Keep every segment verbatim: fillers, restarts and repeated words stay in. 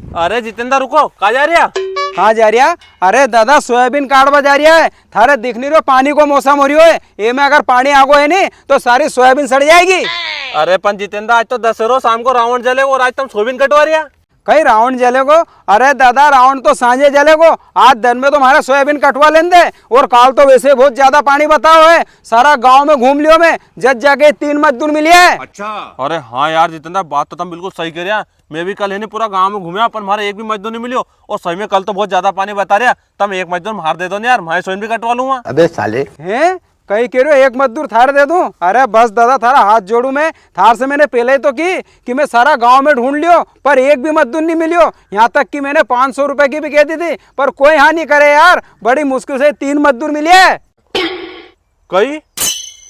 अरे जितेंद्र, रुको, कहाँ जा रिया? कहाँ जा रिया? अरे दादा, सोयाबीन काटवा जा रिया है। थारे दिख नी रियो, पानी को मौसम हो रियो है, ए में अगर पानी आगो है नी, तो सारी सोयाबीन सड़ जाएगी। अरे पण जितेंद्र, आज तो दशहरो, शाम को रावण जलेगो और आज तम सोयाबीन कटवा रिया? कई रावण जलेगो? अरे दादा, रावण तो सांझे जलेगो, आज दन में तो म्हारे सोयाबीन कटवा लेन दे। और काल तो वैसे बहुत ज्यादा पानी बताओ है, सारा गांव में घूम लियो मैं, जद जाके तीन मजदूर मिलिया है। अच्छा। अरे हाँ यार जितेंद्र, बात तो तम बिल्कुल सही कह रिया। मैं भी कल है नी पूरा गांव में घूमया, पण म्हारे एक भी मजदूर नी मिलियो। और सही में कल तो बहुत ज्यादा पानी बता रिया, तम एक मजदूर म्हारे दे दो नी यार, म्हारी सोयाबीन भी कटवा लूंगा। अबे साले। हैं? कई कह रियो एक मजदूर थारे दे दूं? अरे बस दादा, थारा हाथ जोड़ू मैं, थार से मैंने पहले ही तो की कि मैं सारा गांव में ढूंढ लियो, पर एक भी मजदूर नी मिलियो। यहाँ तक कि मैंने पाँच सौ रुपए की भी कह दी थी, पर कोई हाँ नी करे यार। बड़ी मुश्किल से तीन मजदूर मिले। कई?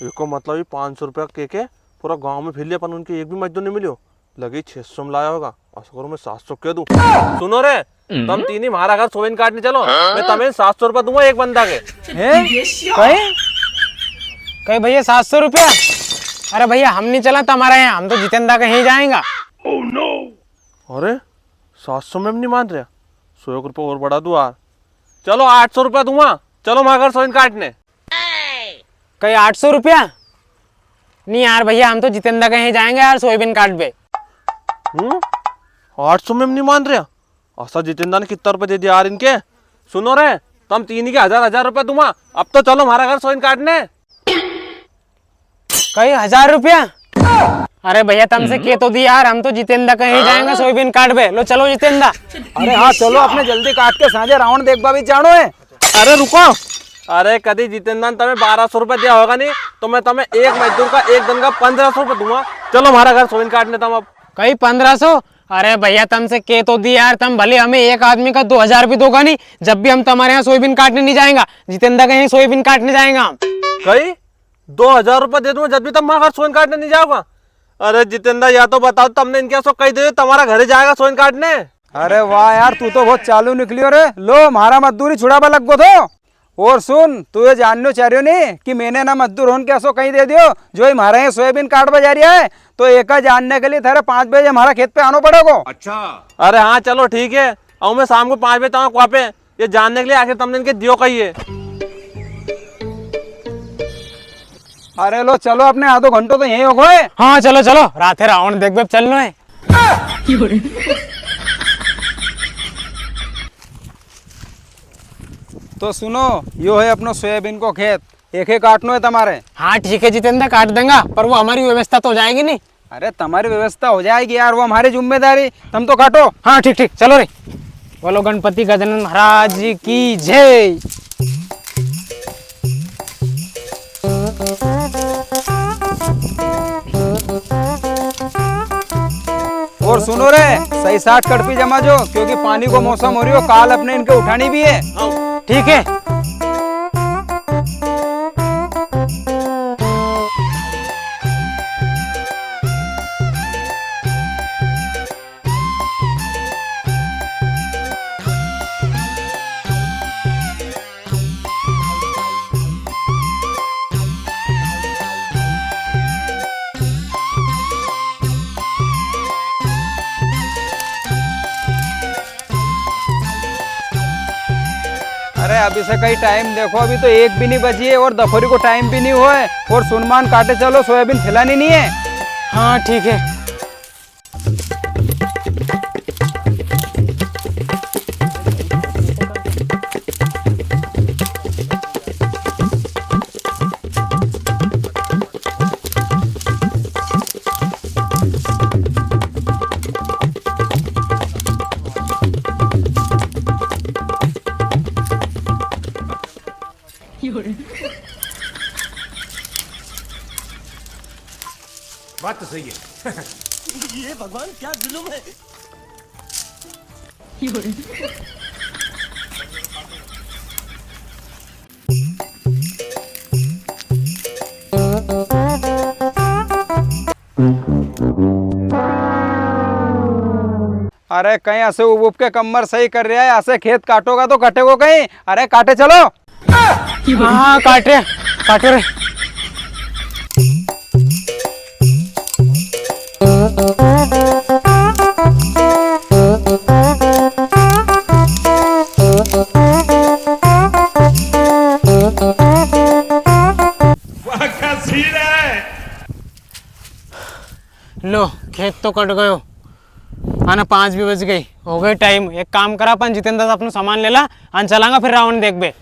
इको मतलब ये पाँच सौ रुपया के के पूरा गांव में फिर लिया, पण उनके एक भी मजदूर नी मिलियो। लगे छह सौ में लाया होगा, ऐसा करूँ मैं सात सौ कह दूं। सुनो रे, तम तीन ही म्हारा घर सोयाबीन काटने चलो, मैं तमें सात सौ रुपया दूंगा एक बंदा के। हैं? कई? कई भैया सात सौ रुपया? अरे भैया हम नी चला तमारे यहाँ, हम तो जितेंद्र के यहीं जाएंगा। अरे सात सौ में भी नी मान रिया, सौ एक रुपया और बढ़ा दूं यार। चलो आठ सौ रुपया दूंगा, चलो म्हारा घर सोयाबीन काटने। कई आठ सौ रुपया? नी यार भैया, हम तो जितेंद्र के यहीं जाएंगे यार सोयाबीन काटबे। हम्म? आठ सौ में भी नी मान रिया? ऐसा जितेंद्र ने कितना रुपया दे दिया यार इनके। सुनो रे, तम तीन ही के हजार हजार रुपया दूंगा, अब तो चलो म्हारा घर सोयाबीन काटने। कई हजार रुपया? अरे भैया, तमसे के तो दी यार, हम तो जितेंद्र के यहीं जाएंगे सोयाबीन काटबे। लो चलो जितेंद्र। अरे हाँ, चलो, अपने जल्दी काट के सांझे रावण देखबा भी जानो है। अरे रुको, अरे कदी जितेंद्र ने तमें बारह सौ रुपया दिया होगा नी, तो मैं तमें एक मजदूर का एक दिन का पन्द्रह सौ रुपया दूंगा। चलो म्हारा घर सोयाबीन काटने तम अब। कई पन्द्रह सौ? अरे भैया, तमसे के तो दी यार, तम भले हमें एक आदमी का दो हजार भी दोगा नी, जब भी हम तमारे यहाँ सोयाबीन काटने नी जाएंगा, जितेंद्र के यहाँ सोयाबीन काटने जाएंगा हम। कई दो हजार रुपया दे दूंगा, जब भी तम म्हारा घर सोयाबीन काटने नी जाओगा? अरे जितेंद्र, या तो बताओ, तमने इनके ऐसो कई दे, तमारा घरे जाएगा सोयाबीन काटने? अरे वाह यार, तू तो बहुत चालू निकलियो रे। लो, म्हारा मजदूरी छुड़ावा लग गो थो। और सुन, तू ये जाननो चाह रियो नी कि मैंने ना मजदूर होन के ऐसो कई दे दियो, जो ही म्हारा यहाँ सोयाबीन काटवा जा रिया है, तो एका जानने के लिए थारे पाँच बजे म्हारा खेत पे आनो पड़ेगो। अच्छा। अरे हाँ, चलो ठीक है, आऊँ मैं शाम को पाँच बजे तक वहाँ पे, ये जानने के लिए आखिर तमने इनके दियो कई है। अरे लो, चलो, अपने आधो घंटो तो यहीं हो गए। हाँ, चलो, चलो, राते रावण देखबे चलनो है। तो सुनो, यो है अपनो सोयाबीन को खेत, एक एक काटनो है तमारे। हाँ, ठीक है जितेंद्र, काट देंगा, पर वो हमारी व्यवस्था तो हो जाएगी नी? अरे, तमारी व्यवस्था हो जाएगी यार, वो हमारी जिम्मेदारी, तम तो काटो। हाँ, ठीक, ठीक, चलो रे। बोलो गणपति गजानन महाराज की जय। और सुनो रे, सही साठ कड़पी जमा जो, क्योंकि पानी को मौसम हो रियो, काल अपने इनके उठानी भी है। ठीक है। अरे अभी से कई टाइम देखो, अभी तो एक भी नी बजी है और दफोरी को टाइम भी नी हुआ है। और सुनमान काटे चलो, सोयाबीन फैलानी नी है। हाँ ठीक है। बात तो सही है। ये भगवान क्या जुल्म है। अरे कई ऐसे उब उब के कमर सही कर रिया है, ऐसे खेत काटोगा तो कटेगो कई। अरे काटे चलो। हाँ, काट रे, काटो रे। कट गयो। आने पाँच भी बज गई, हो गई टाइम। एक काम करा, अपन जितेंद्र से अपनो सामान ले ला, अन चलांगा फिर रावण देखबे।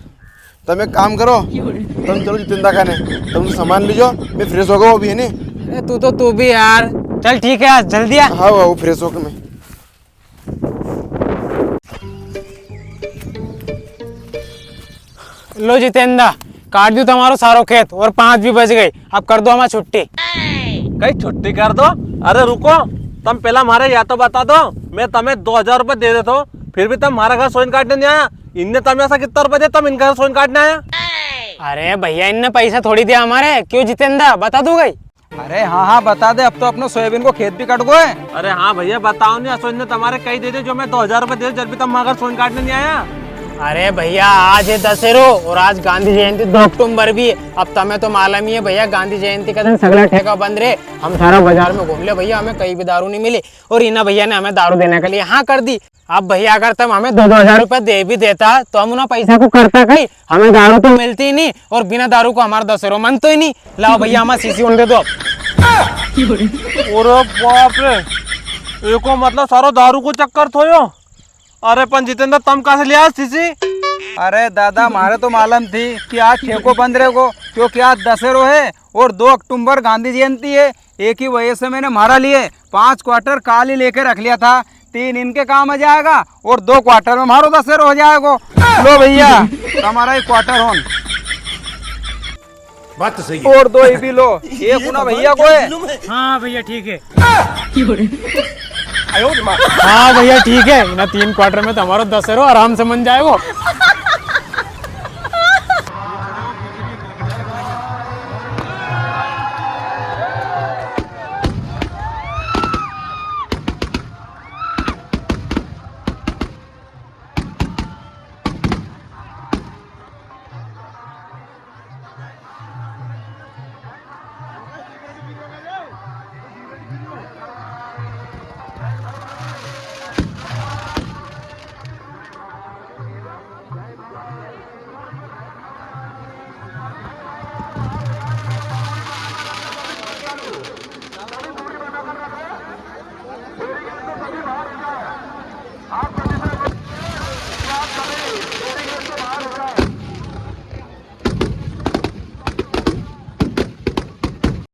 तम एक काम करो, तम चलो जितेंद्र का ने, तम सामान लीजो, मैं फ्रेश हो गयो अभी, है नी? अरे तू तो, तू भी यार। चल ठीक है, आज जल्दी आ। हाँ, हाँ, वो फ्रेश होके मैं। लो जितेंद्र, काट दियो तमारो सारो खेत और पाँच भी बज गई, अब कर दो हमारी छुट्टी। कई छुट्टी कर दो? अरे रुको, तम पेला म्हारे या तो बता दो, मैं तमे दो हजार रुपए दे देतो, फिर भी तम म्हारा घर सोइन काटने नी आया। इनने तमे ऐसा कितना रुपए दे, तम इनका घर सोइन काटने आया? अरे भैया, इनने पैसा थोड़ी दिया हमारे, क्यों जितेंद्र, बता दूं कई? अरे हाँ, हाँ, बता दे, अब तो अपनो सोयाबीन को खेत भी कट गो है। अरे हाँ भैया, बताओ नी, असो इनने तमारे कई दे दे जो मैं दो हजार रुपए दे, जब भी तम म्हारा घर सोइन काटने नी आया। अरे भैया, आज है दशहरो और आज गांधी जयंती दो अक्टूबर भी है। अब तमे तो मालूम ही है भैया, गांधी जयंती का दिन सगला ठेका बंद रे। हम सारा बाजार में घूम ले भैया, हमें कई भी दारू नी मिली और इना भैया ने हमें दारू देने के लिए हाँ कर दी। अब भैया, अगर तम हमें दो दो हजार रुपए दे भी देता तो हम उना पैसा को करता कई? हमें दारू तो मिलती ही नी और बिना दारू को हमारा दशहरो मनतो ही नी। लाओ भैया, हमारा शीशी होने दे दो अब। अरे बाप रे, एको मतलब सारो दारू को चक्कर थो यो। अरे पण जितेंद्र, तम कां से लिया शीशी? अरे दादा, म्हारे तो मालूम थी कि आज ठेको बंद रहेगो, क्योंकि आज दशहरो है और दो अक्टूबर गांधी जयंती है। एक ही वजह से मैंने म्हारा लिए पांच क्वार्टर काल ही लेके रख लिया था, तीन इनके काम आ जाएगा और दो क्वार्टर में म्हारो दशहरो हो जाएगो। लो भैया, तमारा ही क्वार्टर होन। बात तो सही है। और दो ये भी लो, एक उना भैया को है। हाँ भैया, ठीक है। हाँ भैया, ठीक है, इना तीन क्वार्टर में तो हमारो दशहरो आराम से मन जाएगो।